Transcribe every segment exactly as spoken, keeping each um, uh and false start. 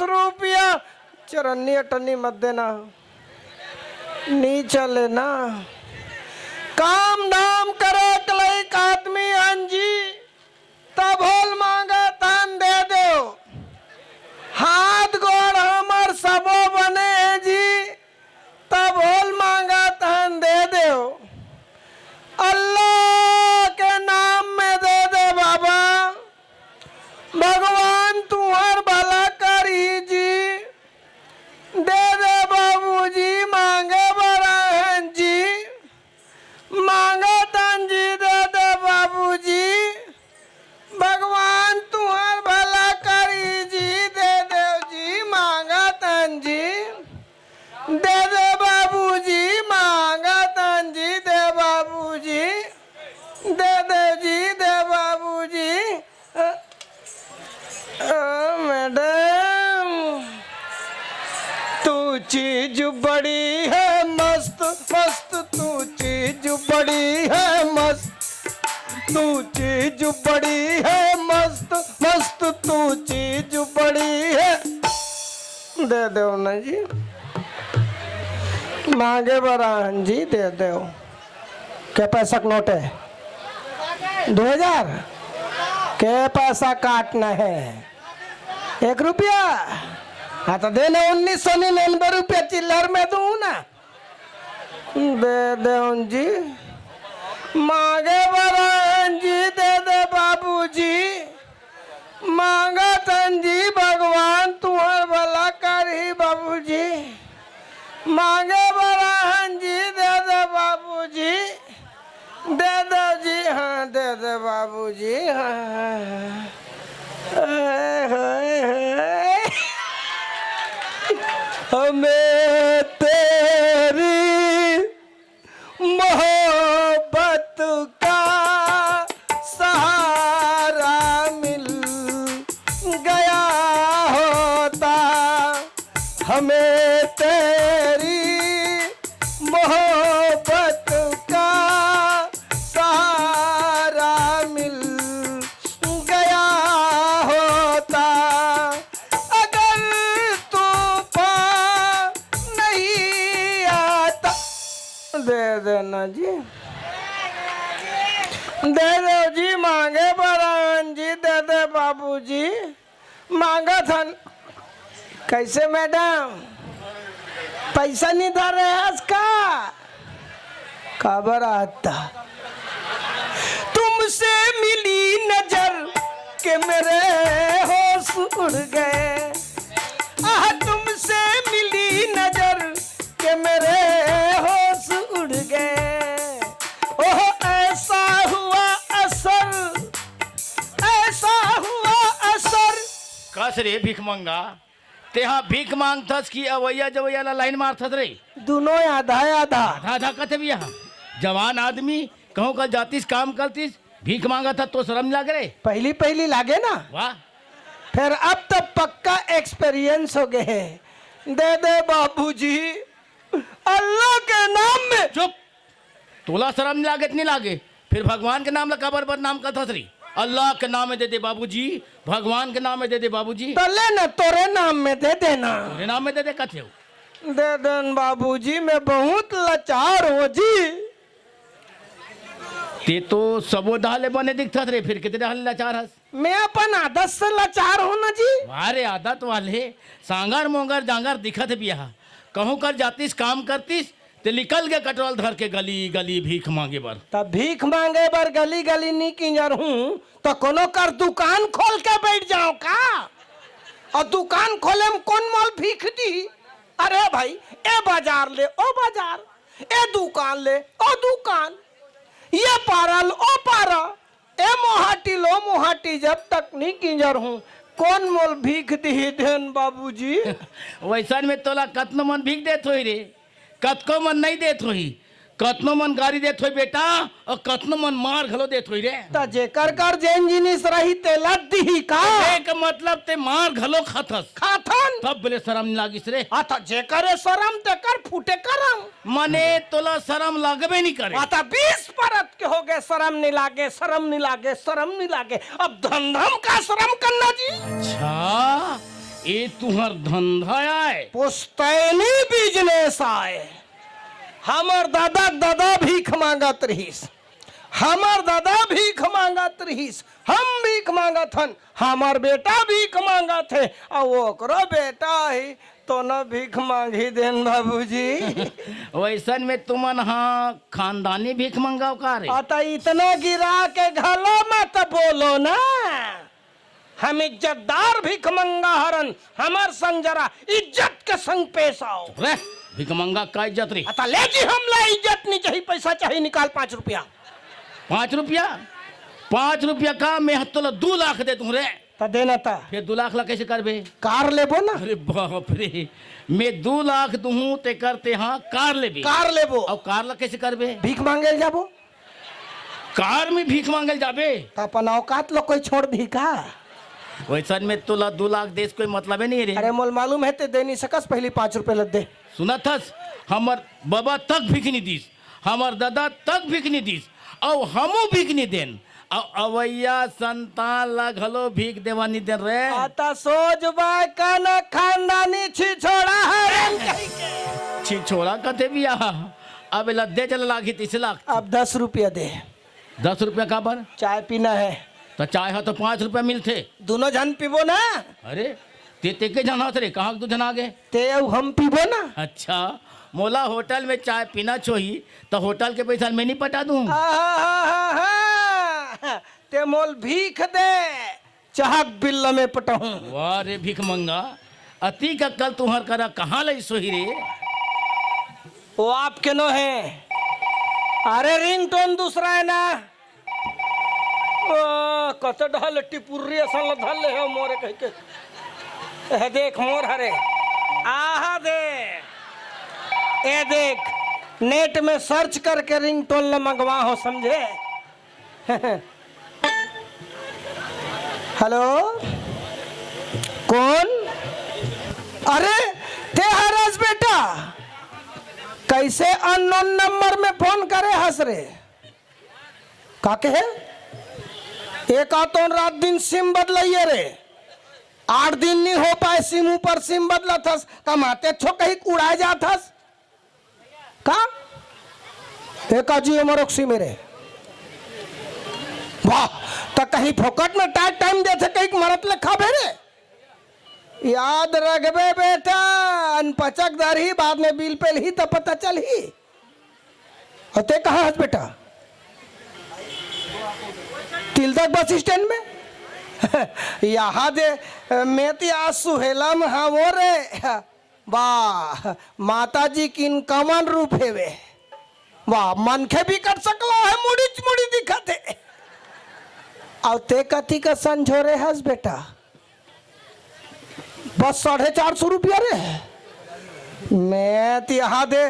रुपया चरन्नी अटन्नी मत देना, नी चले ना। काम धाम करे के लइक आदमी हन जी, तभो ल मांगत हन दे देव। हाथ गोड़ हमर सबो बने हे जी, तभो ल मांगत हन दे देव। अल्लाह के नाम में दे दे बाबा, भगवान तुहर भला करही जी। दे दे बाबूजी, मांगे बर आए हन जी, मांगत हन जी, दे दे बाबूजी, भगवान तुहर भला करही जी, दे देव जी, मांगत हन जी, दे दे बाबूजी, मांगत हन जी, दे बाबूजी, दे देव जी, दे बाबूजी। अ, अ, मैडम, तू चीज बड़ी है मस्त, मस्त, तू चीज बड़ी है मस्त, तू चीज बड़ी है मस्त, मस्त, तू चीज बड़ी है। दे देव ना जी, मांगे बर आए हन जी, दे देव। के पैसा के नोट हे? दो हजार। के पैसा काटना हे? एक रुपया। हाँ, तो देना उन्नीस सौ निन्यानवे रुपया चिल्लर में दूँ ना। दे देव जी, मांगे बर आए हन जी, दे दे बाबूजी। मांगत हन जी, भगवान तुहर भला करही बाबूजी। मांगे बर आए हन जी, दे दे बाबूजी, दे दे जी, हाँ, दे दे बाबूजी, हाँ, हाँ, हाँ। हाय, हाय, हाय। हमें तेरी मोहब्बत का सहारा मिल गया होता, हमें तेरी मोहब्बत का सहारा मिल गया होता, अगर तूफान नहीं आता। दे देना जी, दे देव जी, मांगे बर आए हन जी, दे दे बाबूजी, मांगत हन। कैसे मैडम, पैसा नहीं धरे हस का? काबर आता? तुमसे मिली नजर के मेरे होश उड़ गए। आह, तुमसे मिली नजर के मेरे होश उड़ गए। ओह, ऐसा हुआ असर, ऐसा हुआ असर। कस रे भीख मंगा, तेहा भीख मांगथस कि अवैया जवैया ला लाइन मारथस रे? दुनों आधा आधा। आधा आधा कथे भैया। जवान आदमी कहूँ का जातिस काम करतिस, भीख मांगत ह तो शरम लागे रे? पहली पहली लागे ना। वाह। फिर अब तो पक्का एक्सपीरियंस हो गए है। दे दे बाबूजी, अल्लाह के नाम में। चुप। तोला शरम नहीं लागे त नहीं लागे, फिर भगवान के नाम ला काबर बदनाम करथस रे? अल्लाह के नाम में दे दे बाबूजी, भगवान के नाम में दे दे बाबूजी। तो ले ना, तोरे नाम में दे देना। तोरे नाम में दे दे कथे हो। दे देन बाबूजी, मैं बहुत लाचार हूँ जी। ते तो सबो डहर ले बने दिखथस रे, फिर कितने डहर ले लाचार हस? मैं अपन आदत से लाचार हूँ ना जी। वाह रे आदत वाले, सांगर मोंगर जांगर दिखत बिया। कहूँ कर जातिस काम करतिस, ते निकल गे कटोरा ल धर के गली गली भीख मांगे बर। तब भीख मांगे बर गली गली नी किंजर हूँ, तो कोनो कर दुकान खोल के बैठ जाओ का? और दुकान खोले में कौन मोल भीख दी? अरे भाई, ए बाजार ले ओ बाजार, ए दुकान ले ओ दुकान, ये पारा ले ओ पारा, ए मोहाटी ले ओ मोहाटी, जब तक नी किंजर हूँ, कौन मोल भीख दिही देन बाबूजी? वैसन में तोला कतनो मन भीख देत होही रे, कतको मन नहीं देत होही, कतनो मन गारी देत होही बेटा, और कतनो मन मार घलो देत होही रे। त जेकर कर जेन जिनिस रही तेला दिही का? एक मतलब ते मार घलो खाथस। खाथन। तब बोले शरम नहीं लागिस रे। आ त जेकर ए शरम तेकर फूटे करम। मने तोला शरम लागबे नहीं करे। आ त बीस परत के हो गए, शरम नहीं लागे, शरम नहीं लागे, शरम नहीं लागे। अब धंधा म का शरम करना जी? अच्छा, ए तुंहर धंधा आय? पुश्तैनी बिजनेस आय। हमर ददा के ददा भीख मांगत रिहिस, हमर ददा भीख मांगत रिहिस, हम भीख मांगत हन, हमर बेटा भीख मांगत हे, अउ ओकरो बेटा ही तो न भीख मांगही देन बाबूजी। वइसन में तुमन हा खानदानी भीख मंगाव का रे? अ, त इतना गिरा के घलो मत बोलो ना। हम इज्जतदार भीख मंगा हरन, हमर संग जरा इज्जत के संग पेश आओ। रे, भीख मंगा का इज्जत रे? अ, त ले जी, हमला इज्जत नी चाही, पैसा चाही, निकाल पाँच रुपया। पाँच रुपया? पाँच रुपया का? मैं ह तोला दू लाख दे दूं रे। त देना त। फेर दू लाख ला कइसे करबे? कार लेबो ना। अरे बाप रे, मैं दू लाख दूहूं तेकर तेहा कार लेबे। कार लेबो। अउ कार ला कइसे करबे? भीख मांगे ल जाबो। कार में भीख मांगे ल जाबे? त अपन औकात ल कोई छोड़ दिही का? वइसन में तोला दू लाख देस कोई मतलबे नइ हे रे। अरे मोल मालूम हे ते दे नइ सकस, पहिली पाँच रुपया ल दे। सुनत हस, हमर बबा तक भीख नइ दिस, हमर ददा तक भीख नइ दिस, अउ हमू भीख नइ देन, अउ अवइया संतान ला घलो भीख देवा नइ देन रे। अ, त सोच बाय कन खानदानी छिछोड़ा हरन कहिके। छिछोड़ा कथे बिया, अब एला दे चला लागही तइसे लाग। अब दस रुपया दे। दस रुपया काबर? चाय पीना हे। त चाय ह तो पाँच रुपया मिलथे। दूनों झन पीबो ना। अरे, ते, ते के झन हस रे, कहाँ के दू झन आगे? ते अउ हम पीबो ना। अच्छा, मोला होटल में चाय पीना छोही, त होटल के पैसा मैं नइ पटा दूं? आहाहाहा, ते मोल भीख दे, चाह के बिल ल मैं पटाहूं। वाह रे भीख मंगा, अतिक अक्कल तुंहर करा कहाँ ले सोही रे? वो आपके नो हे। अरे ringtone दूसरा हे ना। ओ, कत डहल टिपुर्री असन ल धर ले हे मोरे कहिके। ए देख मोर हरे। आहा दे। ए देख, net में search करके ringtone ल मंगवा हो, समझे? Hello, कौन? अरे, ते हरस बेटा, कइसे unknown number में phone करे हस रे? का कहे? एक आ तोन रात दिन SIM बदलइए रे, आठ दिन नइ हो पाए SIM ऊपर SIM बदलत हस, कमाते अच्छो कहीं उड़ाए जात हस। का? एका जी मरोक्सी मेरे। वाह, त कहीं फोकट में टाइट टाइम देथे, कहीं मरत ले खाबे रे। याद रखबे बेटा, अनपचक दरही, बाद में बिल पेलही त पता चलही। अउ ते कहाँ हस बेटा? तिलदक बस स्टैंड में? यहाँ दे, मैं ती आज सुहेला में हाँ वो रे। वाह, माता जी किन कमन रूप हेवे। वाह, मनखे बिकट सकला हे, मुड़ीच मुड़ी दिखत हे। अउ ते कति का संझोरे हस बेटा? बस साढ़े चार सौ रुपया रे। मैं तिहा दे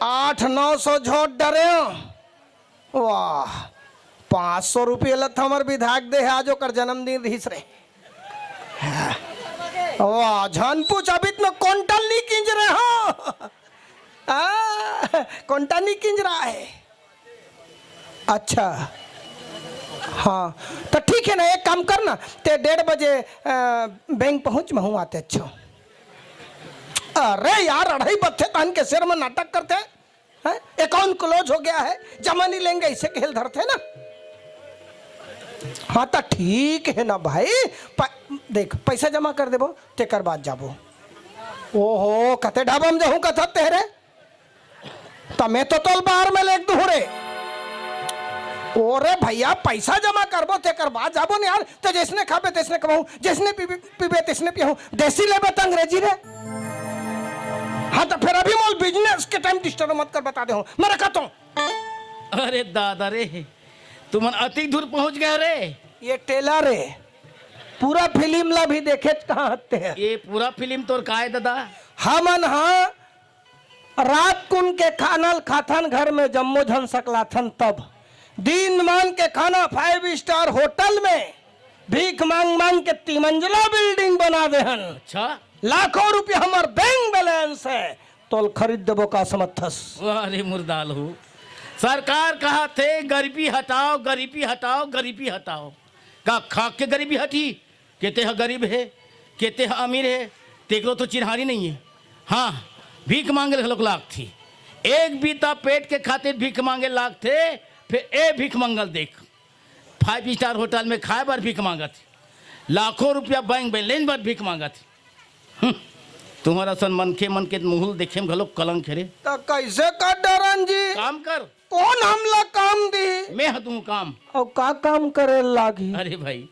आठ नौ सौ झोट डरे हूँ। वाह, पाँच सौ रुपये ल त हमर विधायक दे हे, आज ओकर जन्मदिन रिहिस रे। वाह, झन पूछ, अभी त मैं कोंटल नहीं किंज रहे हो। आ, कोंटा नहीं किंज रहा है। अच्छा, हाँ, त ठीक है ना, एक काम कर ना, ते डेढ़ बजे, अ, बैंक पहुँच, महूँ आते अच्छो। अरे यार, अढ़ाई बजथे तहन के शेर में नाटक करथे। हैं? Account close हो गया है, जमा नहीं लेंगे, इसे खेल धरते ना। हाँ, तो ठीक है ना भाई, प-, देख, पैसा जमा कर देबो, तेकर बाद जाबो। ओहो, कते ढाबा में जाहूँ कथा तेरे, त मैं तो तोल बाहर में लेक दूँ रे। ओरे भैया, पैसा जमा करबो, तेकर बाद जाबो नहीं यार, तो जैसने खाबे, तैसने कमाऊँ, जैसने पीबे, पीबे, तैसने पियाहूँ। देसी लेबे त अंग्रेजी रे। हाँ, त फेर अभी मोल business के time disturb मत कर, बता दे हूँ। मैं रखत हूँ। अरे दादा रे, तुमन अतिक दूर पहुँच गए रे। ये trailer है, पूरा film ला भी देखे कहाँ हत्ते हैं। ये पूरा film तोर का है दादा? हमन हाँ रात कुन के खाना ल खाथन, घर में जम्मो झन सकलाथन, तब दिन मान के खाना five star hotel में भीख मांग मांग के तिमंजिला building बना दे हन। अच्छा। लाखों रुपया हमर bank balance है, तोल खरीद देबो का समझथस? वाह रे मुर्दाल हो, सरकार कहा थे गरीबी हटाओ, गरीबी हटाओ, गरीबी हटाओ। का खाक के गरीबी हटी? के तेह गरीब हे, के तें ह अमीर हे, तेकरो तो चिन्हारी नइ हे। हाँ, भीख मांगे ल घलोक लागथे। एक बीता पेट के खातिर भीख मांगे ल लागथे, फेर ए भीख मंगल देख। फाइव स्टार होटल में खाए बर भीख मांगत हे, लाखों रुपया बैंक बैलेंस बर भीख मांगत हे। हम्म, तुंहर असन मनखे मन के मुंह ल देखे म घलोक कलंक हे रे। त कइसे कर डरन जी? काम कर। कोन हमला काम दिही? मैं ह तुहूं काम। अउ का काम करे ल लागही? अरे भाई,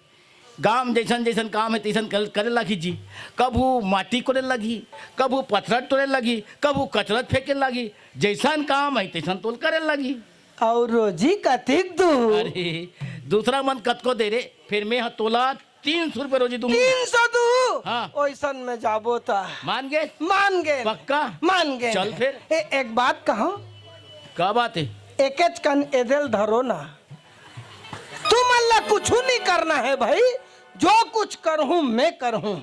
गांव म जइसन जइसन काम हे तइसन कर, करे ल लागही जी। कभू माटी कोड़े ल लागही, कभू पथरा टोरे ल लागही, कभू कचरा फेंके ल लागही। जइसन काम हे तइसन तोल करे ल लागही। अउ रोजी कतिक दूहूं? अरे, दूसरा मन कतको दे रे, फेर मैं ह तोला तीन सौ रुपया रोजी दूहूं। तीन सौ दूहूं? हाँ। ओइसन में जाबो त। मान गे? मान गे। पक्का? मान गे। चल फेर। ए, एक बात कहंव? का बात हे? एकेच कन एदे ल धरो ना। तुमन ला कुछू नइ करना हे भई, जो कुछ करहूं मैं करहूं।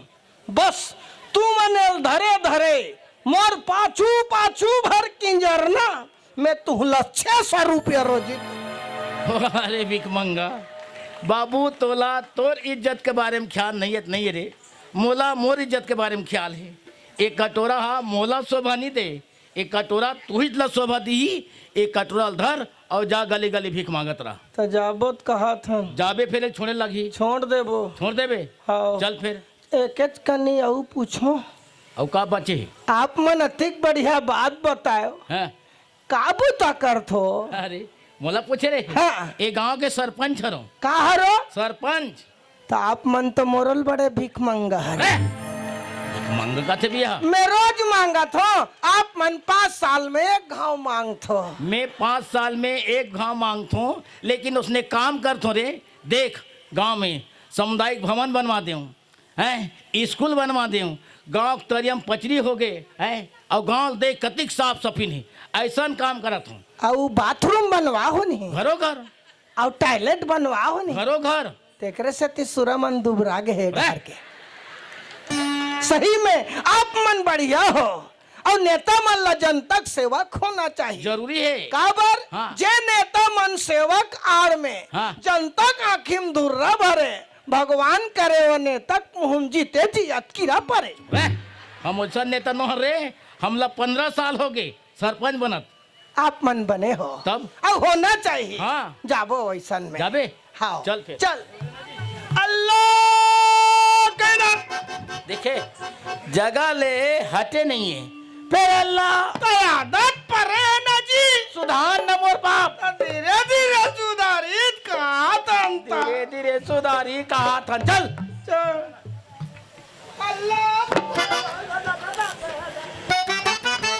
बस तुमन एल धरे धरे मोर पाछू पाछू भर किंजरना, मैं तुहला छह सौ रुपया रोजी। अरे भिखमंगा, बाबू तोला तोर इज्जत के बारे म ख्याल नइ हे, नइ हे रे, मोला मोर इज्जत के बारे म ख्याल हे। एक कटोरा हा मोला शोभा नइ दे, एक कटोरा तुहिच ला शोभा दिही। एक कटोरा ल धर अउ जा गली गली भीख मांगत रह। त जाबो त कहत हन। जाबे फेर एक छोड़े लागही। छोड़ देबो। छोड़ देबे? हाँ। चल फेर। एकेच कनी अउ पूछों। अउ का बाचे हे? आप मन अतिक बढ़िया बात बतायो। हाँ। का बुता करथो? अरे, मोला पूछे रे। हाँ। ए गांव के सरपंच हरों। का हरो? सरपंच। त आप मन तो मोर ले बड़े भीख मंगा हरे। ए, भीख मंगा कथे भैया? मैं रोज मांगत हों, आप मन पांच साल में एक घांव मांगथो। मैं पांच साल में एक घांव मांगथों, लेकिन ओसने काम करथों रे। देख, गांव में सामुदायिक भवन बनवा देंव, हैं, स्कूल बनवा देंव, गांव के तरिया म पचरी होगे, हैं, अउ गांव देख कतिक साफ सफीन हे, अइसन काम करत हों। अउ बाथरूम बनवा हो नहीं? घरो घर। अउ टॉयलेट बनवा हो नहीं? घरो घर। तेकरे सेती सुरा मन दुबरा गे हे हैं? डहर के। सही में आप मन बढ़िया हो, अउ नेता मन ला जनता के सेवक होना चाहिए। जरूरी हे। काबर? हाँ। जे नेता मन सेवक आड़ में हाँ। जनता के आँखी म धुर्रा भरे, भगवान करे वो नेता के मुँह म जीते जी अतकिरा परे। रे, हम ओइसन नेता नोहर रे, हमला पंद्रह साल होगे सरपंच बनत। आप मन बने हो। तब? अउ होना चाहिए। हाँ। जाबो ओइसन में। जाबे? हाँ। चल फेर। चल। अल्लाह कहना। देखे, जगह ले हटे नहीं हे। फेर अल्लाह। त आदत परे ना जी। सुधार न मोर बाप। त धीरे धीरे सुधारी कहा थन। धीरे धीरे सुधारी कहा थन। चल। चल। अल्लाह।